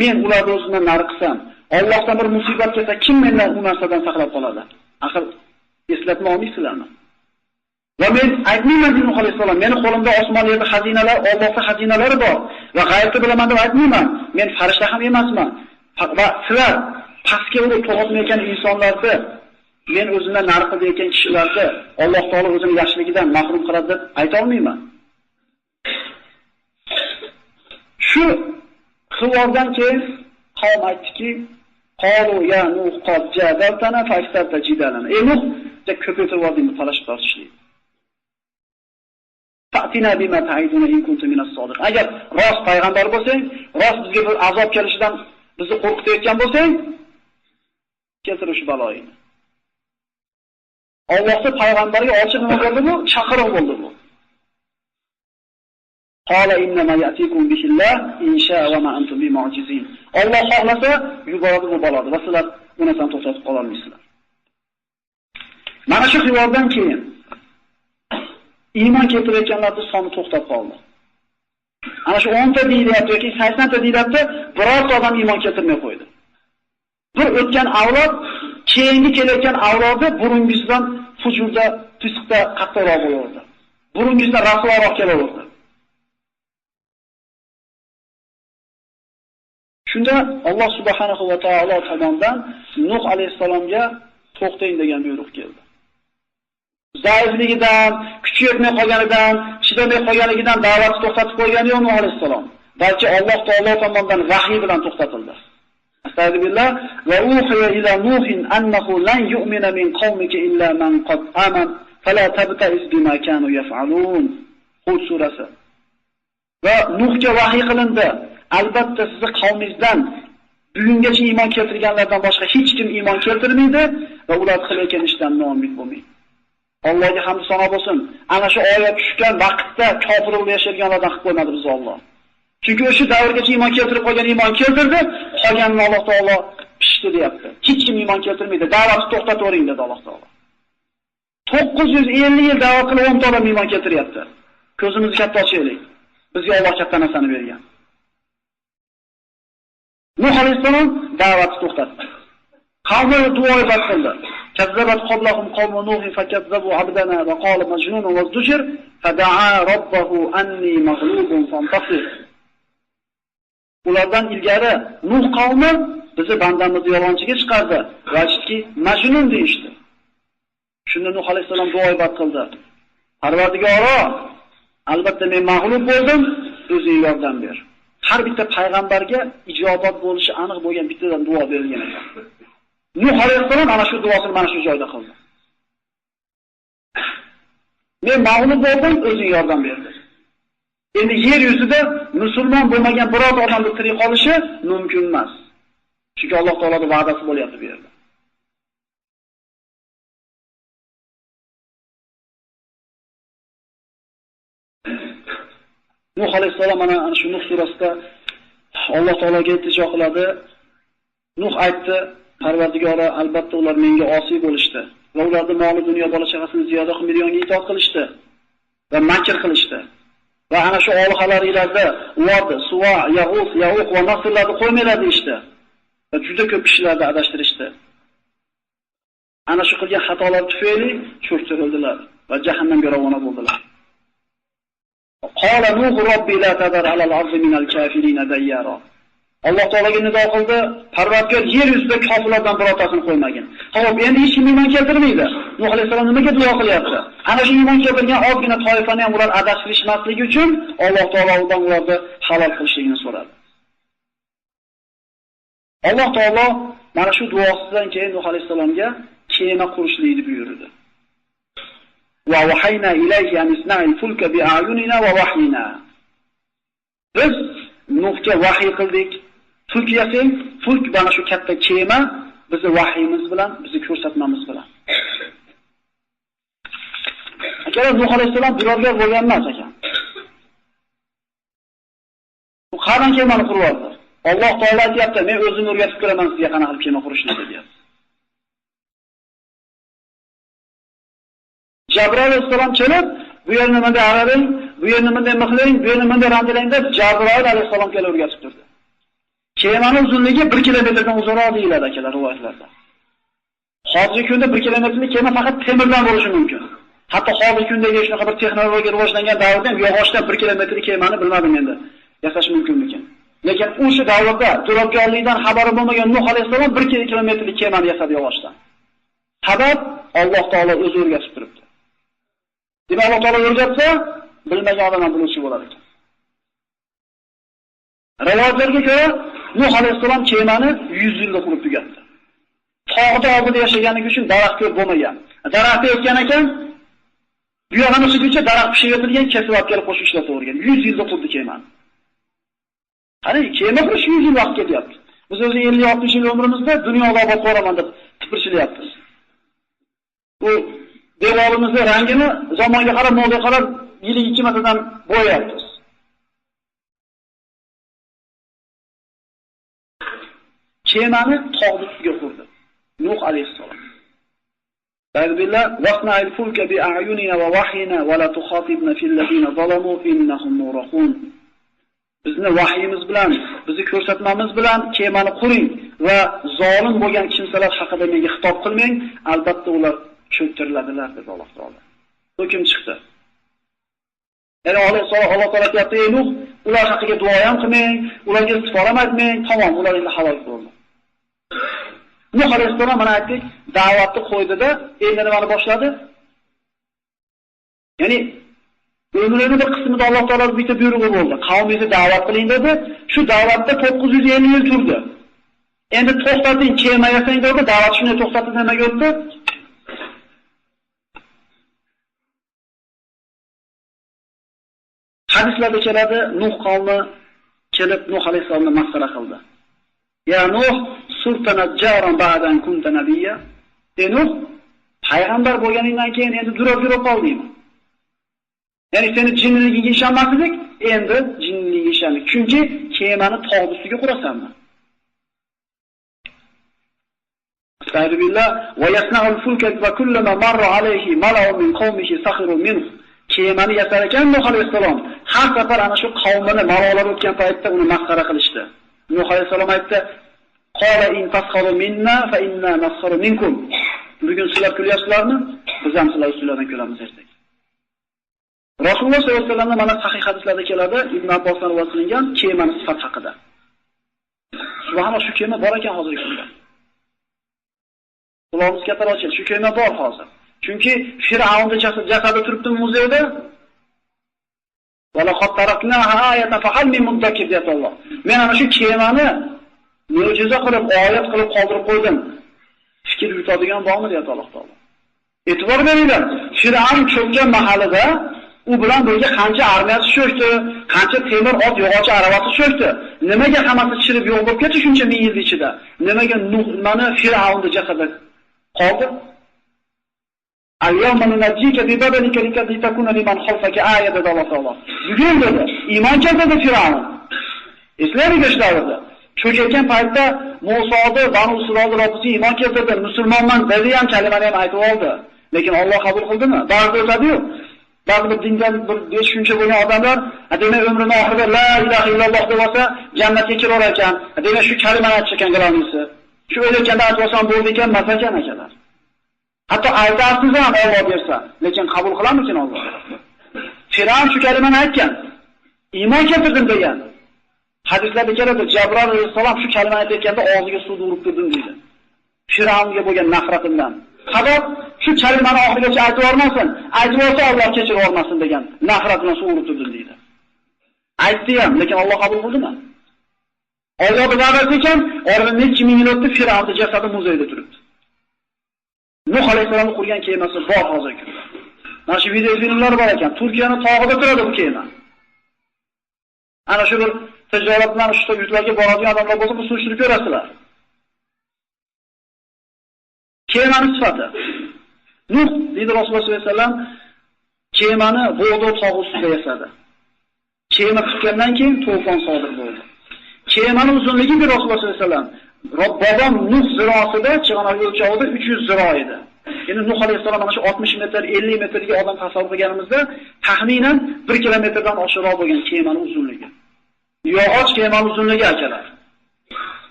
men ularni o'zimdan nari qilsam, Allohdan bir musibat kelsa, kim mendan u narsadan saqlab qoladi? Axir eslatma olmaysizlarmi? Va men aytmayman deydi Nuh alayhissalom, meni qo'limda osmon yerda xazinalar, Allohning xazinalari bor va g'aybni bilaman deb aytmayman. Men farishta ham emasman. Va sizlar pastga urib to'g'ritmayotgan insonlarni, men o'zimdan nari qilayotgan kishilarni Alloh taolo o'zini yaxshiligidan mahrum qiladi deb ayta olmayman. Shu xivordan keyin qavm aytdiki, qalu ya Nuh qad jadaltana fa'aktarta jidalana. Ey Nuh, ko'paytirib yubording bu talashib tortishlikni. Fa'tina bima ta'iduna in kunta minas sodiqin. Agar rost payg'ambar bo'lsang, rost bizga bir azob kelishidan bizni qo'rqitayotgan bo'lsang, keltir o'sha baloyini. Allohning payg'ambariga ochiq nima bo'ldi bu? Chaqiriq bo'ldi bu. Qala innama ya'tikum bihillah insha va ma antum bimu'jizin. Alloh xohlasa yuboradi bu baloni va sizlar bu narsani to'xtatib qola olmaysizlar. Mana shu hivordan keyin iymon keltirayotganlarning soni to'xtab qoldi. Ana shu 10 ta deyilyapti yoki 80 ta deyilyapti, birorta odam iymon keltirmay qo'ydi. Bir o'tgan avlod keyingi kelayotgan avlodi burungisidan fujurda, fisqda qattiqroq bo'laverdi. Burungisidan rasvoroq kelaverdi. Shunda Alloh subhanahu va taolo tomonidan Nuh alayhissalomga to'xtang degan buyruq keldi. Zaifligidan, kuchi yetmay qolganidan, chidamay qolganligidan da'vatni to'xtatib qo'ygani yo'q Nuh alayhissalom, balki Alloh taolo tomonidan vahiy bilan to'xtatildi. Astagfirullah va uhiya ila Nuhin annahu lan yu'mina min qawmika illa man qad aman fala tabta'is bima kanu yaf'alun. Hud surasi. Va Nuhga vahiy qilindi. Albatta sizni qavmingizdan bugungacha iymon keltirganlardan boshqa hech kim iymon keltirmaydi va ular qilayotgan ishdan noumid bo'lmang. Allohga hamd sano bo'lsin. Ana shu oyat tushgan vaqtda kofir bo'lib yashaganlardan qilib qo'ymadi bizni Alloh. Chunki o'sha davrgacha iymon keltirib qolgan iymon keltirdi, qolganini Alloh taolo pishdi deyapti. Hech kim iymon keltirmaydi. Da'vatni to'xtatavering dedi Alloh taolo. 950 yil da'vat qilib 10 ta odam iymon keltiryapti. Ko'zimizni katta ochaylik. Bizga Alloh katta narsani bergan. Nuh alayhissalom da'vatni to'xtatdi. Qavmi duo ibodat qildi. Kazzabat qablahum qawmu Nuhin fakazzabu abdana va qala majnunun wazdujir fada'a robbahu anni maghlubun fantasir. Ulardan ilgari Nuh qavmi bizni bandamizni yolg'onchiga chiqardi va aytdiki, majnun deyishdi. Shunda Nuh alayhissalom duo ibodat qildi. Parvardigoro, albatta men mag'lub bo'ldim, o'zing yordam ber. Har bitta payg'ambarga ijobat bo'lishi aniq bo'lgan bittadan duo berilgan ekan. Nuh alayhissalom ana shu duosini mana shu joyda qildi. Men mag'lub bo'ldim, o'zing yordam ber. Endi yer yuzida musulmon bo'lmagan biror odamning tirik qolishi mumkin emas. Chunki Alloh taoloning va'dasi bo'lyapti bu yerda. Nuh alayhissalom mana shu Nuh surasida Alloh taologa iltijo qiladi. Nuh aytdi: Parvardigora, albatta ular menga osiy bo'lishdi va ularni moli dunyo bola chaqasini ziyoda qilib millionga itoat qilishdi va makr qilishdi. Va ana shu olihalaringlarda Uvad, Suva, Yag'us, Yauq va Nasrlarni qo'ymanglar deyishdi. Va juda ko'p kishilarni adashtirishdi. Ana shu qilgan xatolar tufayli cho'ktirildilar va jahannamga ravona bo'ldilar. Qala Nuh robbi la tadar alal ardi minal kafirin dayyara. Alloh taologa nido qildi, Parvardigor yer yuzida kofirlardan birortasini qo'ymagin. Xo'p, endi hech kim iymon keltirmaydi. Nuh alayhissalom nimaga duo qilyapti? Ana shu iymon keltirgan ozgina toifani ham ular adashtirishmasligi uchun Alloh taolodan ularni halol qilishligini so'radi. Alloh taolo mana shu duosidan keyin Nuh alayhissalomga kema qurishlikni buyurdi. Va vahayna ilayhi an isna'il fulka bi a'yunina va wahyina. Biz Nuhga vahiy qildik. Fulk yasang, fulk mana shu katta kema bizni vahiyimiz bilan, bizni ko'rsatmamiz bilan. Akalar, Nuh alayhissalom duradgor bo'lgan emas ekan. Bu qanday kemani quryapti? Alloh taolo aytayapti, men o'zim o'rgatib beraman sizga qanaqa qilib kema qurishni deyapti. Jabroil alayhissalom kelib, bu yerni bunday araling, bu yerni bunday mixlang, bu yerni bunday randalang deb Jabroil alayhissalom kelib o'rgatib turdi. Kemaning uzunligi 1 kilometrdan uzunroq deyiladi akalar rivoyatlarda. Hozirgi kunda 1 kilometrlik kema faqat temirdan bo'lishi mumkin. Hatto hozirgi kundagi shunaqa bir texnologiya rivojlangan davrda ham yog'ochdan 1 kilometrlik kemani bilmadim endi yasash mumkinmikin. Lekin o'sha davrda duradgorlikdan xabari bo'lmagan Nuh alayhissalom 1 kilometrlik kemani yasadi yog'ochdan. Sabab Alloh taolo o'zi o'rgatib turibdi. Demak, Alloh taolo o'rgatsa, bilmagan odam ham biluvchi bo'lar ekan. Rivoyatlarga ko'ra, Nuh alayhissalom kemani 100 yilda qurib tugatdi. Tog'da oldida yashaganligi uchun daraxt ko'p bo'lmagan. Daraxtni ekkan ekan, bu yog'ini sug'uncha daraxt pishib yetilgan, kesib olib kelib qo'shib ishlatavergan. 100 yilda qurdi kemani. Qani, kema qurish 100 yil vaqt ketyapti. Biz o'zi 50-60 yil umrimizda dunyoda obod bo'laman deb tipirchilayapmiz. Bu devorimizni rangini zamonga qarab, modaga qarab yiliga 2 martadan bo'yayapmiz. Kemani tog'ni ustiga qurdi Nuh alayhissalom. Alhamdulillah, wasna'il fulka bi a'yunina va wahyina va la tukhatibna fil ladina zalamu innahum muraqun. Bizni vahyimiz bilan, bizni ko'rsatmamiz bilan kemani quring va zolim bo'lgan kimsalar haqida menga xitob qilmang, albatta ular cho'ktiriladilar dedi Alloh taolo. Hukm chiqdi. Ya'ni Alloh taolo aytayapti, ey Nuh, ular haqiga duo ham qilmang, ularga istig'for ham aytmang, tamom, ular endi halok bo'ldi. Nuh alayhissalom mana aytdik, da'vatni qo'ydida, endi nimani boshladi? Ya'ni umrining bir qismida Alloh taolo bitta buyrug'i bo'ldi. Qavmingizni da'vat qiling dedi. Shu da'vatda 950 yil turdi. Endi to'xtating, kema yasang dedi, da'vat shunday to'xtatib nimaga o'tdi? Hadislarda keladi, Nuh qavmi kelib Nuh alayhissalomni masxara qildi. Ya Nuh, surta najjaran ba'dan kunta nabiyya. Ey Nuh, payg'ambar bo'lganingdan keyin endi durab-durab qoldingmi? Ya'ni seni jinniligingga ishonmasdik, endi jinniligingga ishondik. Chunki kemani tog' ustiga qurasanmi? Astagfirullah, va yasna'ul fulka va kullama marra alayhi mala'un min qawmihi sakhiru minhu. Kemani yasar ekan Nuh alayhissalom har safar ana shu qavmini malolar o'tgan paytda uni masxara qilishdi. Nuh alayhissalom aytdi: "Qala in tasxaru minna fa inna nasxaru minkum." Bugun sizlar kulyapsizlarmi? Biz ham sizlar ustingizdan kulamiz ertaga. Rasululloh sollallohu alayhi vasallamning mana sahih hadislarda keladi, Ibn Abbosdan rivoyat qilingan kemani sifat haqida. Subhanalloh, shu kema bor ekan hozirgi kunda. Qulog'imiz kattaroq ochildi, shu kema bor hozir. Chunki Fir'avnning jasadi turibdi muzeyda. Va laqad taraknaha ayatan fahal min muddakir deyapti Alloh. Men ana shu kemani mo'jiza qilib, oyat qilib qoldirib qo'ydim. Fikr yuritadigan bormi deyapti Alloh taolo. E'tibor beringlar, Fir'avn cho'kkan mahalida u bilan birga qancha armiyasi cho'kdi, qancha temir ot, yog'och aravasi cho'kdi. Nimaga hammasi chirib yo'q bo'lib ketdi shuncha ming yil ichida? Nimaga mana Fir'avnning jasadi qoldi? Al-yawma nunajjika bi badanika litakuna liman khalfaka aya dedi Alloh taolo. Bugun dedi, iymon keltirdi Fir'avn. Eslaylik shu davrda. Cho'kayotgan paytda Musoni, Banu Isroil Robbisiga iymon keltirdi, musulmonman dedi ham, kalimani ham aytib oldi. Lekin Alloh qabul qildimi? Ba'zi o'tadi-yu. Ba'zi bir dindan bir shuncha bo'lgan odamlar, demak umrini oxirida la ilaha illalloh deb olsa, jannatga kirar ekan. Demak shu kalimani aytish ekan g'alonisi. Shu o'layotganda aytib olsam bo'ldi ekan, masalan akalar. Hatto aytasiz ham Alloh bersa, lekin qabul qilarmikin Alloh? Fir'avn shu kalimani aytgan. Iymon keltirdim degan. Hadislarda keladi, Jabroil alayhissalom shu kalimani aytayotganda og'ziga suv urib turdim deydi. Fir'avnga bo'lgan nafratimdan. Sabab shu kalimani oxirigacha aytib olmasin, aytib olsa Alloh kechirib olmasin degan nafrat bilan suv urib turdim deydi. Aytdi ham, lekin Alloh qabul qildimi? Allohning va'dasi ekan, oradan necha ming yil o'tdi, Fir'avnning jasadi muzeyda turibdi. Nuh alayhissalomning qurgan kemasi bor hozirgi kunda. Mana shu video filmlar bor ekan. Turkiyaning tog'ida turadi bu kema. Ana shu bir tijorat bilan shu yurtlarga boradigan odamlar bo'lsa, bu surishtirib ko'rasizlar. Kemaning sifati. Nuh deydi Rasululloh sollallohu alayhi vasallam, kemani Bog'dod tog'i ustida yasadi. Kema tutgandan keyin to'fon sodir bo'ldi. Kemaning uzunligi bir Rasululloh sollallohu alayhi vasallam bobom Nuh zirosida chig'anoq o'lchovida 300 ziro edi. Endi Nuh alayhissalom mana shu 60 metr, 50 metrga odam tasavvur qilganimizda taxminan 1 kilometrdan oshiqroq bo'lgan kemaning uzunligi. Yog'och kemaning uzunligi akalar.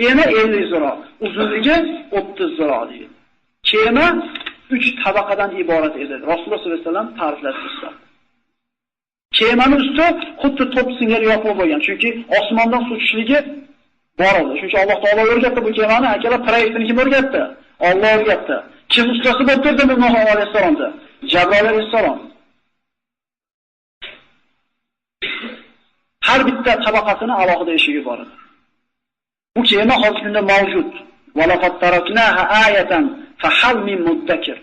Eni 50 ziro, uzunligi 30 ziro deydi. Kema 3 tabaqadan iborat edi. Rasululloh sollallohu alayhi vasallam ta'riflab o'tdi. Kemaning usti xuddi to'p singari yopiq bo'lgan, chunki osmondan suv tushishligi bor edi. Shuning uchun Alloh taolo o'rgatdi bu kemani, akalar proyektini kim o'rgatdi? Alloh o'rgatdi. Kim ustasi bo'lib turdi bu Nuh alayhissalomda? Jabroil alayhissalom. Har bitta tabaqasini alohida eshigi bor edi. Bu kema hozirgi kunda mavjud. Va laqad taraknaha ayatan fahal min muddakir.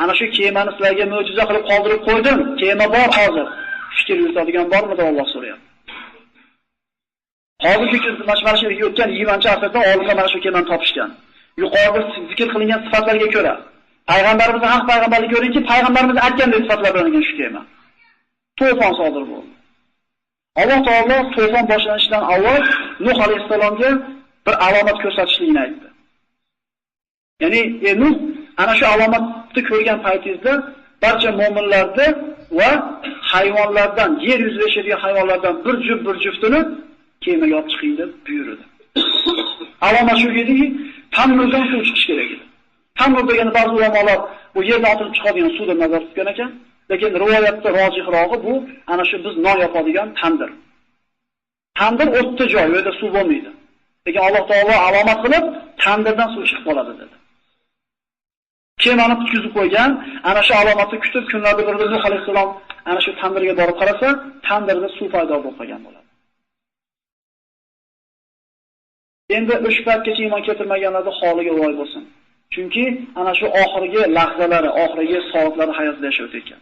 Ana shu kemani sizlarga mo'jiza qilib qoldirib qo'ydim. Kema bor hozir. Fikr yuritadigan bormi deb Alloh so'rayapti. Hozirgi kunda mana shu o'tgan 20-asrda olimlar mana shu kemani topishgan. Yuqorida zikr qilingan sifatlarga ko'ra payg'ambarimizni haq payg'ambarlik ko'ringki, payg'ambarimiz aytgandek sifatlar bilan ekan shu kema. To'fon sodir bo'ldi. Alloh taolo to'fon boshlanishidan avval Nuh alayhissalomga bir alomat ko'rsatishligini aytdi. Ya'ni Nuh ana shu alomatni ko'rgan paytingizda barcha mo'minlarni va hayvonlardan, yer yuzida yashaydigan hayvonlardan bir juft bir juftini kemaga olib chiqing deb buyurdi. Alomat shu ediki, tanurdan suv chiqish kerak edi. Tanur degani ba'zi ulamolar bu yerdan otilib chiqadigan suv deb nazar tutgan ekan, lekin rivoyatda rojihrog'i bu ana shu biz non yopadigan tandir. Tandir o'tda joy, u yerda suv bo'lmaydi. Lekin Alloh taolo alomat qilib tandirdan suv chiqib qoladi dedi. Kemani tutkizib qo'ygan, ana shu alomatni kutib kunlarda birda Nuh alayhissalom ana shu tandirga borib qarasa, tandirda suv paydo bo'lib qolgan bo'ladi. Endi o'sha paytgacha iymon keltirmaganlarning holiga voy bo'lsin. Chunki ana shu oxirgi lahzalari, oxirgi soatlari hayotida yashab ekan.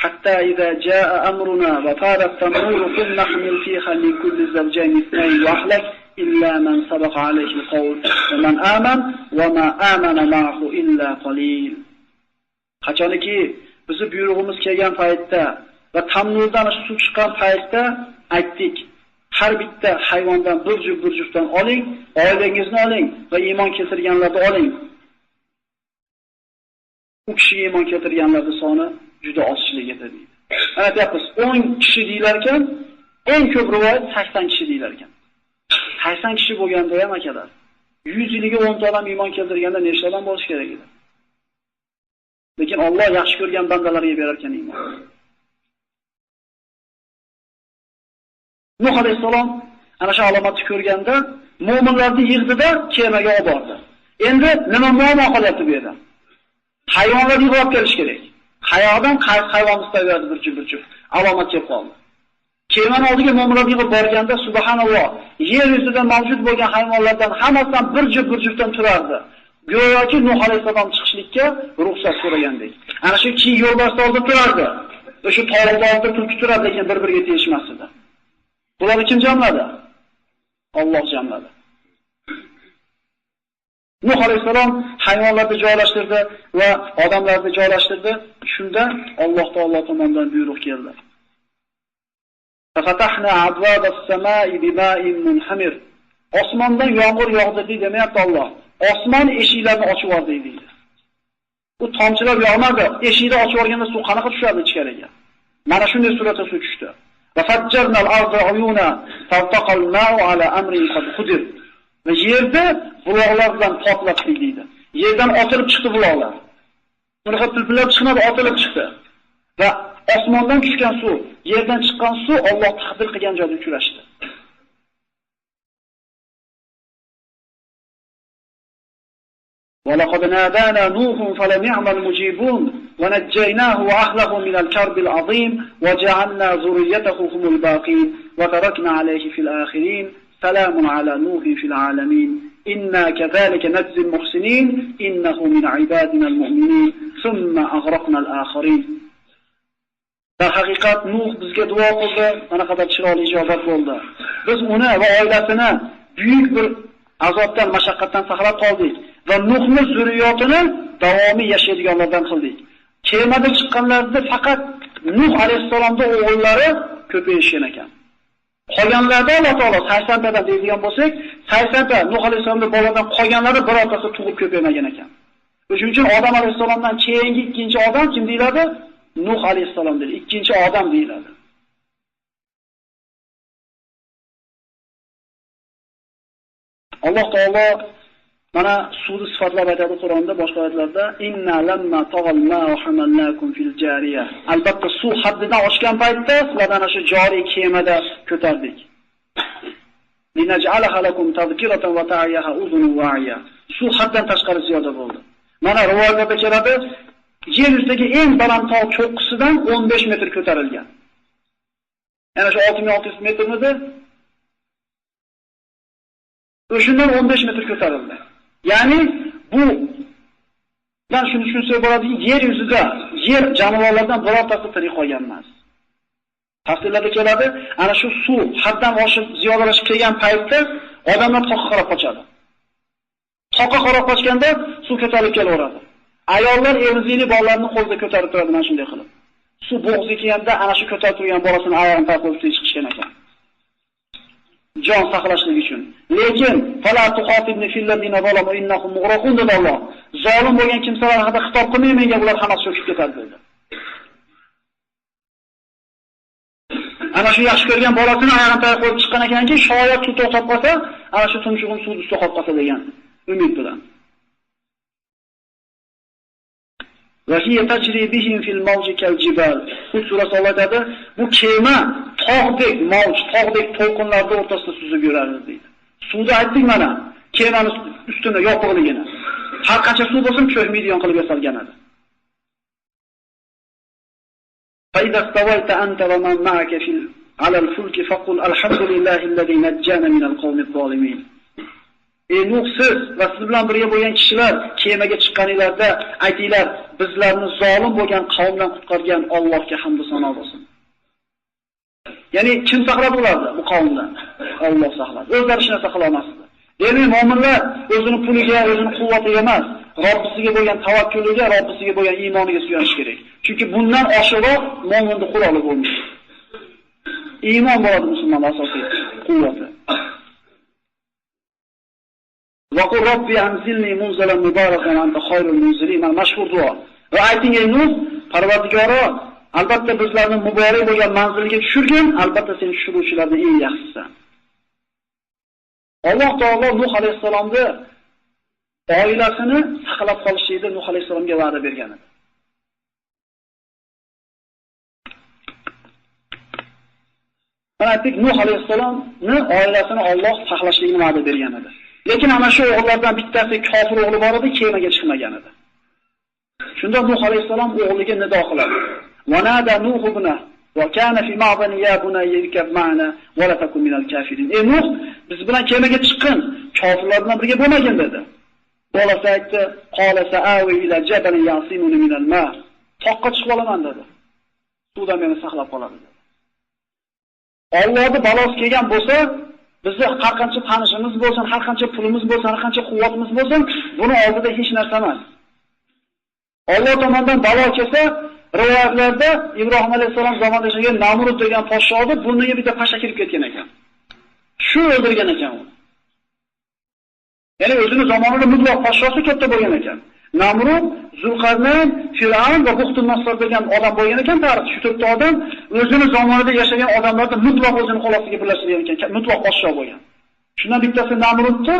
Hatta iza jaa amruna va farat tanuru qul nahmil fiha min kulli zawjayn ithnayn wa ahlak illa man sabaqa alayhi alqawl va man aman va ma amana ma'ahu illa qalil. Qachoniki bizi buyrug'imiz kelgan paytda va tanurdan suv chiqqan paytda aytdik, har bitta hayvondan bir juft bir juftdan oling, oilangizni oling va iymon keltirganlarni oling. U kishiga iymon keltirganlarning soni juda ozchilik edi deydi. Ana aytyapmiz, 10 kishi deyilar ekan, eng ko'p rivoyat 80 kishi deyilar ekan. 80 kishi bo'lganda ham akalar, 100 yiliga 10 ta odam iymon keltirganda nechta odam bo'lishi kerak edi? Lekin Alloh yaxshi ko'rgan bandalarga berar ekan iymon. Nuh alayhissalom ana shu alomatni ko'rganda mo'minlarni yig'dida kemaga olib bordi. Endi nima muammo qolyapti bu yerda? Hayvonlarni yig'ib olib kelish kerak. Qayoqdan qaysi hayvonni istaverdi bir juft bir juft. Alomat kelib qoldi. Kemani oldiga mo'minlar yig'ib borganda subhanalloh, yer yuzida mavjud bo'lgan hayvonlardan hammasidan bir juft bir juftdan turardi. Go'yoki Nuh alayhissalom chiqishlikka ruxsat so'ragandek. Ana shu kiyik yo'lbarsda oldida turardi. O'sha tog'da oldida tulki turardi, lekin bir-biriga tegishmas edi. Bularni kim jamladi? Alloh jamladi. Nuh alayhissalom hayvonlarni joylashtirdi va odamlarni joylashtirdi. Shunda Alloh taolo tomonidan buyruq keldi. Fafatahna abwabas-samai bima'in munhamir. Osmondan yomg'ir yog'dirdi demayapti Alloh. Osmon eshiklarini ochib yubordi deydi. U tomchilar yog'madi. Eshikni ochib yuborganda suv qanaqa tushadi ichkariga? Mana shunday suratda suv tushdi. Va fajjarnal arda uyuna faltaqal ma'u ala amrin qad qudir. Va yerda buloqlar bilan portlatdik deydi. Yerdan otilib chiqdi buloqlar. Bunaqa pilpillab chiqmadi, otilib chiqdi. Va osmondan tushgan suv, yerdan chiqqan suv Alloh taqdir qilgan joyda uchrashdi. Va laqad nadana Nuhun falani'mal mujibun va najjaynahu va ahlihi minal karbil azim va ja'alna zurriyatahu humul baqin va tarakna alayhi fil akhirin. Salamun ala Nuhin fil alamin. Inna kazalika najzil muhsinin innahu min ibadina al-mu'minin thumma aghraqna al-akharin. Darhaqiqat Nuh bizga duo qildi, mana qadar chiroyli ijobat bo'ldi. Biz uni va oilasini buyuk bir azobdan, mashaqqatdan saqlab qoldik va Nuhning zurriyotini davomiy yashaydiganlardan qildik. Kemada chiqqanlarda faqat Nuh alayhissalomning o'g'illari ko'payishgan ekan. Qolganlarda Alloh taolo 80 tadan deydigan bo'lsak, 80 ta Nuh alayhissalomning boladan qolganlari birortasi tug'ib ko'paymagan ekan. Shuning uchun Odam alayhissalomdan keyingi ikkinchi odam kim deyiladi? Nuh alayhissalom deyiladi. Ikkinchi odam deyiladi. Alloh taolo mana suvni sifatlab aytadi Qur'onda, boshqa oyatlarda inna lamma tag'al ma'u hamalnakum fil jariya. Albatta suv haddidan oshgan paytda sizlarni ana shu joriy kemada ko'tardik. Linaj'alaha lakum tadhkiratan va ta'iyaha uzunun wa'iya. Suv haddan tashqari ziyoda bo'ldi. Mana rivoyatlarda keladi, yer yuzidagi eng baland tog' cho'qqisidan 15 metr ko'tarilgan. Yana shu 6600 metrmidi? O'shundan 15 metr ko'tarildi. Ya'ni bu dan shuni tushunsak bo'ladiki, yer yuzida yer jonivorlardan birortasi tirik qolgan emas. Tafsirlarda keladi, ana shu suv haddan oshib ziyodalashib kelgan paytda odamlar toqqa qarab qochadi. Toqqa qarab qochganda suv ko'tarilib kelaveradi. Ayollar emizikli bolalarni qo'lida ko'tarib turadi mana shunday qilib. Suv bo'g'ziga kelganda ana shu ko'tarib turgan bolasini oyog'ini taqib chiqishgan ekan. Jon saqlashlik uchun. Lekin fala tuqatibni fil ladina zalamu innahum mughraqun dedi Alloh. Zolim bo'lgan kimsalar haqida xitob qilmang menga, ular hammasi cho'kib ketadi dedi. Ana shu yaxshi ko'rgan bolasini oyog'ini taqib qo'yib chiqqan ekanki, shoyat suv to'xtab qolsa, ana shu tumshug'im suv ustida qolib qolsa degan umid bilan. Va hiya tajri bihim fil mawji kal jibal. Hud surasi Alloh aytadi, bu kema tog'dek mavj, tog'dek to'lqinlarning o'rtasida suzib yuradi deydi. Suvda aytdik mana, kemani ustini yopiqligini. Har qancha suv bo'lsin cho'kmaydigan qilib yasalgan edi. Fa idza stawayta anta va man ma'aka fil ala al-fulki faqul alhamdulillahi allazi najjana min al-qawmi adh-dhalimin. Ey Nuh, siz va siz bilan birga bo'lgan kishilar kemaga chiqqaningizda aytinglar, bizlarni zolim bo'lgan qavmdan qutqargan Allohga hamd va sano bo'lsin. Ya'ni kim saqlab ularni bu qavmdan? Alloh saqladi. O'zlari hech narsa qila olmasdi. Demak, mo'minlar o'zini puliga, o'zini quvvatiga emas, Robbisiga bo'lgan tavakkuliga, Robbisiga bo'lgan iymoniga suyanish kerak. Chunki bundan oshiqroq mo'minning quroli bo'lmaydi. Iymon bo'ladi musulmonning asosiy quvvati. Va qul robbi anzilni munzalan mubarakan anta khayrul munzilin. Mana mashhur duo. Va ayting ey Nuh, Parvardigoro, albatta bizlarni muborak bo'lgan manzilga tushirgin, albatta sen tushiruvchilarning eng yaxshisisan. Alloh taolo Nuh alayhissalomni oilasini saqlab qolishlikni Nuh alayhissalomga va'da bergan edi. Mana aytdik, Nuh alayhissalomni oilasini Alloh saqlashligini va'da bergan edi. Lekin ana shu o'g'illardan bittasi kofir o'g'li bor edi, kemaga chiqmagan edi. Shunda Nuh alayhissalom o'g'liga nido qiladi. Va nada Nuh ibna va kana fi ma'zani ya bunayya irkab ma'ana va la takun minal kafirin. Ey Nuh, biz bilan kemaga chiqqin, kofirlar bilan birga bo'lmagin dedi. Bolasi aytdi, qala sa'awi ila jabalin ya'simuni minal ma. Toqqa chiqib olaman dedi. Suvdan meni saqlab qoladi dedi. Allohning balosi kelgan bo'lsa, bizni har qancha tanishimiz bo'lsin, har qancha pulimiz bo'lsin, har qancha quvvatimiz bo'lsin, buni oldida hech narsa emas. Alloh tomonidan balo kelsa, rivoyatlarda Ibrohim alayhissalom zamonida yashagan Namrud degan podshohni burniga bitta pasha kirib ketgan ekan. Shu o'ldirgan ekan uni. Ya'ni o'zini zamonida mutlaq podshosi katta bo'lgan ekan. Namrud, Zulqarnayn, Fir'avn va Buxtun-Nasr degan odam bo'lgan ekan tarix. Shu to'rtta odam o'zini zamonida yashagan odamlarni mutlaq o'zini qo'l ostiga birlashtirgan ekan, mutlaq podsho bo'lgan. Shundan bittasi Namrudni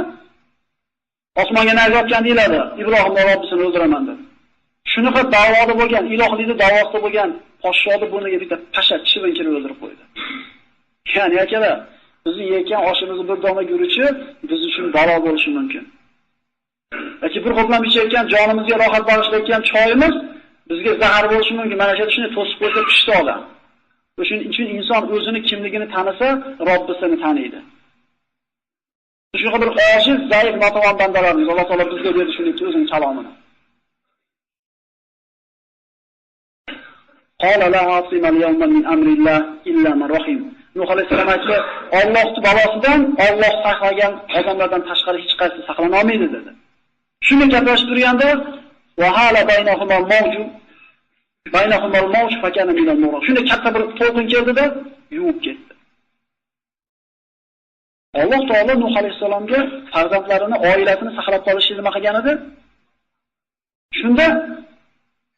osmonga nayza otgan deyiladi. Ibrohim Robbisini o'ldiraman deb. Shunaqa da'voda bo'lgan, ilohlikni da'vosida bo'lgan podshoni burniga bitta pasha chivin kirib o'ldirib qo'ydi. Ya'ni akalar, bizni yegan oshimizni bir dona guruchi biz uchun balo bo'lishi mumkin. Yoki bir ho'plam ichayotgan, jonimizga rohat bag'ishlayotgan choyimiz bizga zahar bo'lishi mumkin. Mana shu shuni to'sib qo'ysa pishdi odam. Shuning uchun inson o'zini kimligini tanisa, Robbisini taniydi. Shunaqa bir ojiz, zaif, notavon bandalarimiz. Alloh taolo bizga berdi shuni o'zining kalomini. Qala la asima al-yawma min amrillah illa man rahim. Nuh alayhissalom aytdi, Allohning balosidan Alloh saqlagan odamlardan tashqari hech qaysi saqlana olmaydi dedi. Shuni gaplashib turganda va hala baynahumal mawju baynahumal mawj fakana minal mughraq. Shunda katta bir to'lqin keldida yuvib ketdi. Alloh taolo Nuh alayhissalomga farzandlarini, oilasini saqlab qolishni nima qilgan edi? Shunda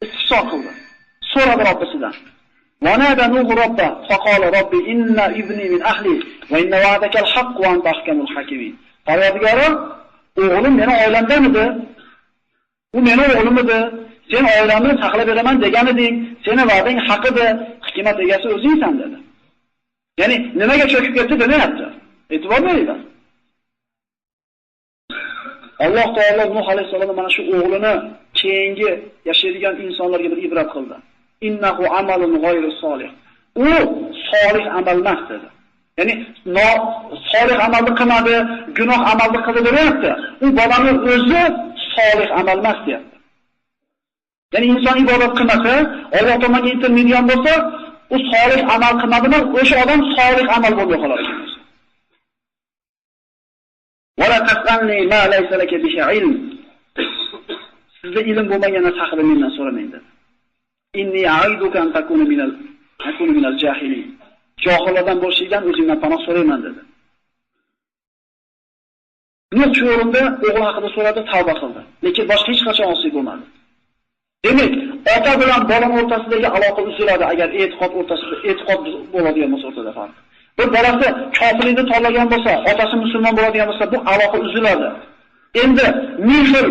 istifso qildi. So'radi Robbisidan. Vanada Nuh robba faqala robbi inna ibni min ahli va inna wa'daka al-haqq wa anta ahkamul hakimin. Parvardigoro, o'g'lim meni oilamdan edi. U meni o'g'lim edi. Sen oilamni saqlab beraman degan eding. Seni va'dang haq edi. Hikmat egasi o'zingsan dedi. Ya'ni nimaga cho'kib ketdi demayapti. E'tibor beringlar. Alloh taolo Nuh alayhissalomni mana shu o'g'lini keyingi yashaydigan insonlarga bir ibrat qildi. Innahu amalun g'ayru solih. U solih amal emas dedi. Ya'ni solih amalni qilmadi, gunoh amalni qildi demayapti. U bolaning o'zi solih amal emas deyapti. Ya'ni inson ibodat qilmasa, Alloh tomonga intilmaydigan bo'lsa, u solih amal qilmadimi, o'sha odam solih amal bo'lmay qolar ekan. Va la tasalni ma laysa laka bihi ilm. Sizda ilm bo'lmagan narsa haqida mendan so'ramang dedi. Inni a'iduka an takuna minal jahilin. Johillardan bo'lishlikdan o'zingdan panoh so'rayman dedi. Nuh shu o'rinda o'g'li haqida so'radi, tavba qildi. Lekin boshqa hech qachon osiy bo'lmadi. Demak, ota bilan bola o'rtasidagi aloqa uziladi agar e'tiqod o'rtasida e'tiqod bo'ladigan bo'lsa o'rtada farq. Bir bolasi kofirlikni tanlagan bo'lsa, otasi musulmon bo'ladigan bo'lsa, bu aloqa uziladi. Endi ming xil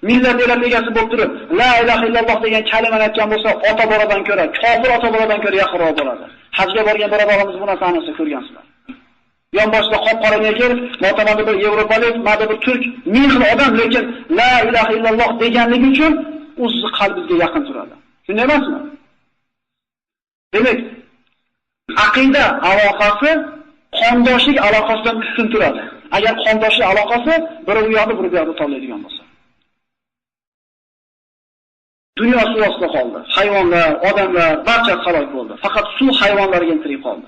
millat elat egasi bo'lib turib, la ilaha illalloh degan kalimani aytgan bo'lsa, ota boladan ko'ra, kofir ota boladan ko'ra yaqinroq bo'ladi. Hajga borgan birodarlarimiz bu narsani ko'rgansizlar. Yon boshida qop-qora neger, motamanda bir yevropalik, mada bir turk, ming xil odam, lekin la ilaha illalloh deganligi uchun u sizni qalbingizga yaqin turadi. Shunday emasmi? Demak, aqida aloqasi qondoshlik aloqasidan ustun turadi. Agar qondoshlik aloqasi biri u yoqda, biri bu yoqda tanlaydigan bo'lsa. Dunyo suv ostida qoldi. Hayvonlar, odamlar barchasi halok bo'ldi. Faqat suv hayvonlarga tirik qoldi.